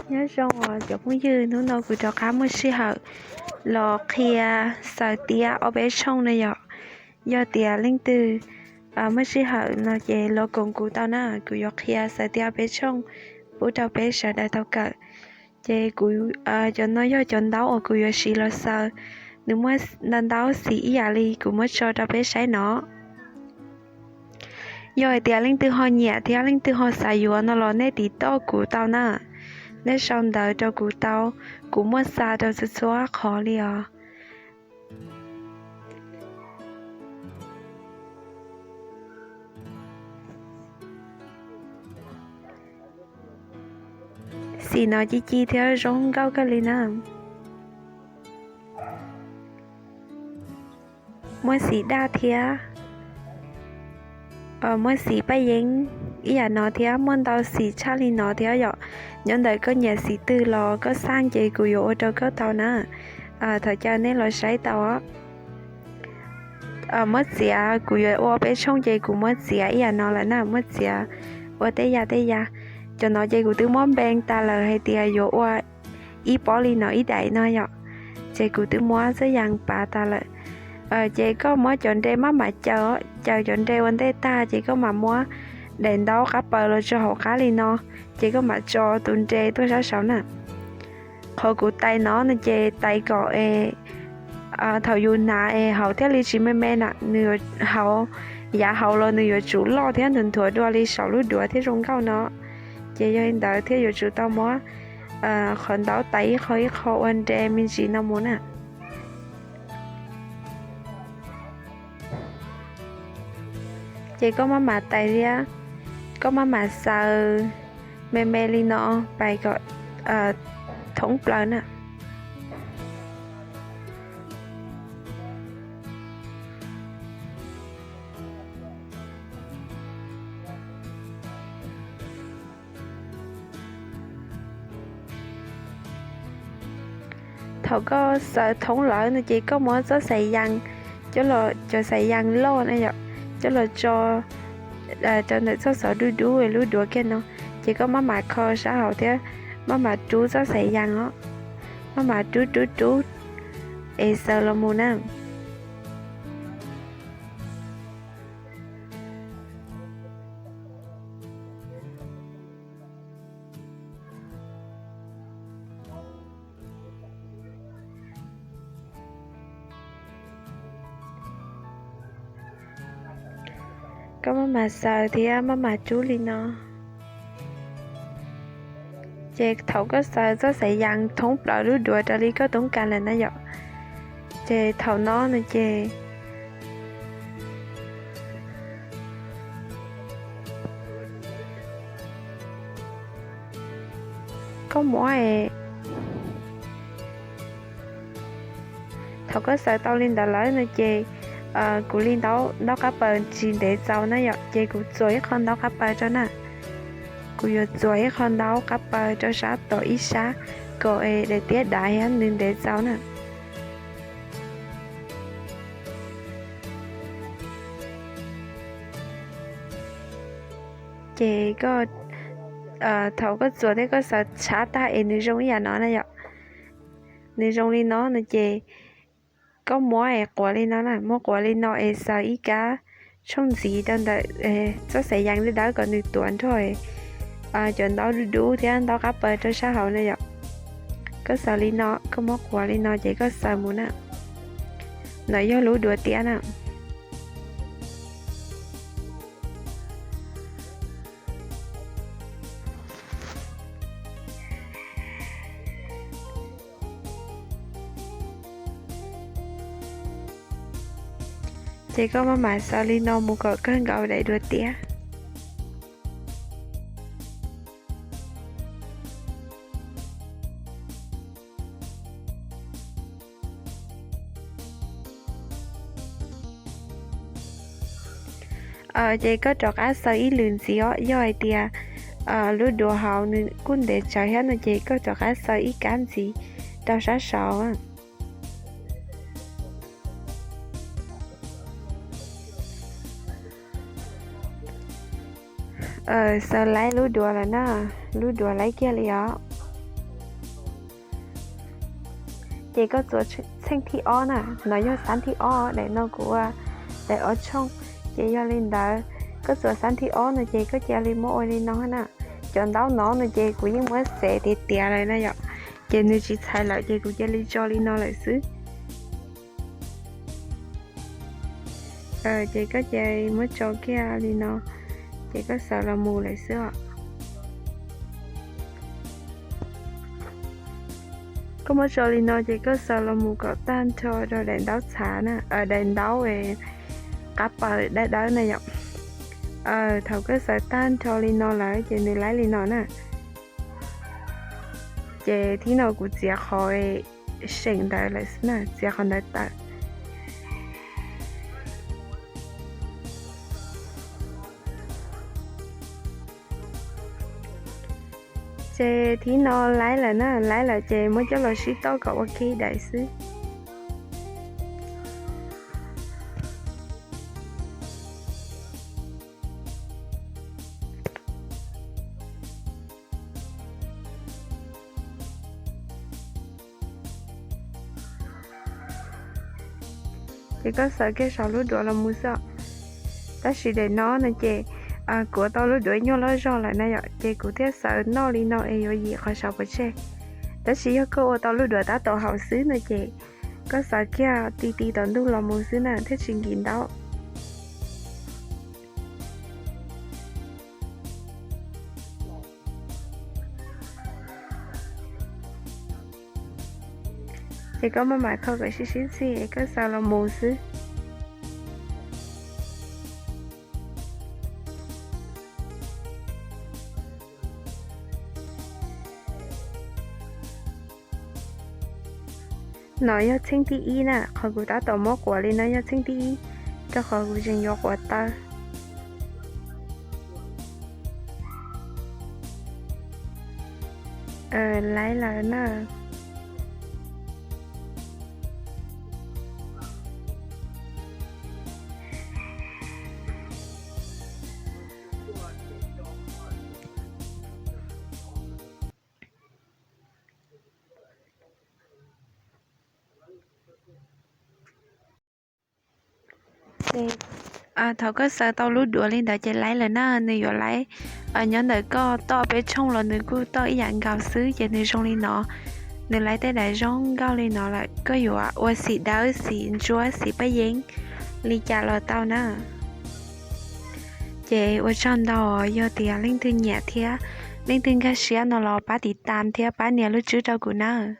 Nyob zoo os cov phooj ywg, hnub no kuv rov qab muaj sij hawm los qhia xaws tiab ob peb tshooj na yom. Yog tias leej twg muaj sij hawm no ces los koom kuv tau na, kuv yuav qhia xaws tiab ob peb tshooj pub rau peb sawv daws tau kawm. Ces kuv, cov no yog cov ntaub uas kuv yuav siv los xaws, nws muaj ntaub ntaub xim ib yam li kuv muab tso rau peb saib no. Yog hais tias leej twg ho nyiam thiab leej twg ho xav yuav no los nej tiv toj kuv tau na. Nej sau ntawv rau kuv tau, kuv muaj xa rau txhua txhua qhov li os. Xim no ci ci thiab zoo nkauj kawg li na. Muaj xim daj thiab, muaj xim paj yeeb ib yam no thiab, muaj ntau xim tshaj li no thiab yom. Nyob ntawm koj nyiam xim twg los koj xaj ces kuv yuav ua rau koj tau na. Thov caw nej los saib tau. Muab txiav, kuv yuav ua peb tshooj ces kuv muab txiav ib yam no lawm na, muab txiav ua tej ya tej ya. Cov no ces kuv twb muab npee tas lawm hais tias yuav ua ib pob li no ib daim no yom, ces kuv twb muab txoj yas pav tas lawm. Ces koj muab cov nre maj mam caws, caws cov nre ua ntej tag ces koj mam muab daim ntaub qab paws los tso hauv qab li no, ces koj mam tso tus nre tuaj sab saud na. Qhov kuv tais no no ces tais kom es thaum yus hnav es hauv thiaj li tsis me me na, nws yuav hauv, yav hauv los nws yuav tsum loj thiab nthuav nthuav dua li saum lub duav thiaj zoo nkauj no. Ces yog li ntawd thiaj yuav tsum tau muab qhov ntaub tais ib qho ib qho ua nre me ntsis no mus na. Ces koj maj mam tais thiab, koj maj mam xaws me me li no pais kom thoob plaws na. Thaum koj xaws thoob lawm no ces koj muab txoj xaim yas, cov xaim yas loj na yom, coj los tso rau ntawm txoj xov dub dub lub duav kiag no, ces koj maj mam kho sab hauv thiab maj mam rub txoj xaim yas os, maj mam rub rub rub es xaws los mus na. Koj maj mam xaws thiab maj mam rub li no. Ces thaum koj xaws txoj xaim yas thoob plaws lub duav raws li koj toob kas lawm na yom, ces thaum no no ces koj muab, thaum koj xaws tau li ntawd lawm no ces kuv li ntaub qab paws tsis ntev txaus na yom, ces kuv txuas ib qho ntaub qab paws rau na. Kuv yuav txuas ib qho ntaub qab paws rau sab tom ib sab kom daim tiab dav thiab nws ntev txaus na. Ces thaum koj txuas thiab koj xaws tshab tag es nws zoo ib yam no na yom, nws zoo li no no ces koj muab es quav li no na, muab quav li no es xaws ib kab tshooj ntxiv rau ntawm txoj xaim yas dawb dawb kom nws tuav nrog cov ntaub dub dub thiab ntaub qab paws rau sab hauv na yom. Koj xaws li no, koj muab quav li no ces koj xaws mus na. No yog lub duav tiab na. Ces koj maj mam xaws li no mus kom kawg nkaus daim duav tiab. Ces koj rov qab xaws ib lwm ntxiv os, yog hais tias lub duav hauv nws kuj ntev tsawv thiab no ces koj rov qab xaws ib kab ntxiv rau sab saud. Xaws laib lub duav lawm na, lub duav laib kiag li os. Ces koj txuas txheej thib ob na, no yog xab thib ob, daim no kuv ua daim ob tshooj. Ces yog li ntawd, koj txuas xab thib ob no ces koj cia li muab ua li no na. Cov ntaub no no ces kuv yeej muab xev tiav tiav lawm na yom, ces nws tsis txhais lawm ces kuv cia li tso li no lawm xwb. Ces koj cia li muab tso kiag li no, ces koj xaws los mus lawm xwb os. Koj muab tso li no ces koj xaws los mus kom tag nrho rau daim ntaub txhav na, daim ntaub qab paws dawb dawb na yom. Thaum koj xaws tag nrho li no lawm ces nws laib li no na. Ces thib no kuv txiav qhov seem ntawd lawm xwb na, txiav qhov ntawd tawm. Ces thib no laib lawm na, laib lawm ces muab coj los sib toj kom ua ke daim xwb. Ces koj xaws kiag saum lub duav los mus xwb. Tab sis daim no no ces kuv ua tau lub duav nyuaj loj zog lawm na yom, ces kuv thiaj xaws noj li no es yuav yim qhov saum pov tseg. Tab sis yog koj ua tau lub duav tab tom haum xwb no ces koj xaws kiag ti ti tom ntug los mus xwb na thiaj tsis nkim ntaub. Ces koj maj mam kho kom sib sib txhij es koj xaws los mus xwb. No yog txheej thib ib na, qhov kuv tab tom muab quav li no yog txheej thib ib, rau qhov kuv tseem yuav quav taw. Laib lawm na. Ces thaum koj xaws tau lub duav li ntawd ces laib lawm na, nws yuav laib nyob ntawm koj toj peb tshooj los nws kuj toj ib yam nkaus xwb ces nws zoo li no. Nws laib tej daim zoo nkauj li no lawm, koj yuav ua xim dawb, xim ntsuab, xim paj yeeb li cas los tau na. Ces ua tsaug ntau, yog tias leej twg nyiam thiab leej twg nkag siab no los pab tiv tam thiab pab nias lub tswb rau kuv nawb.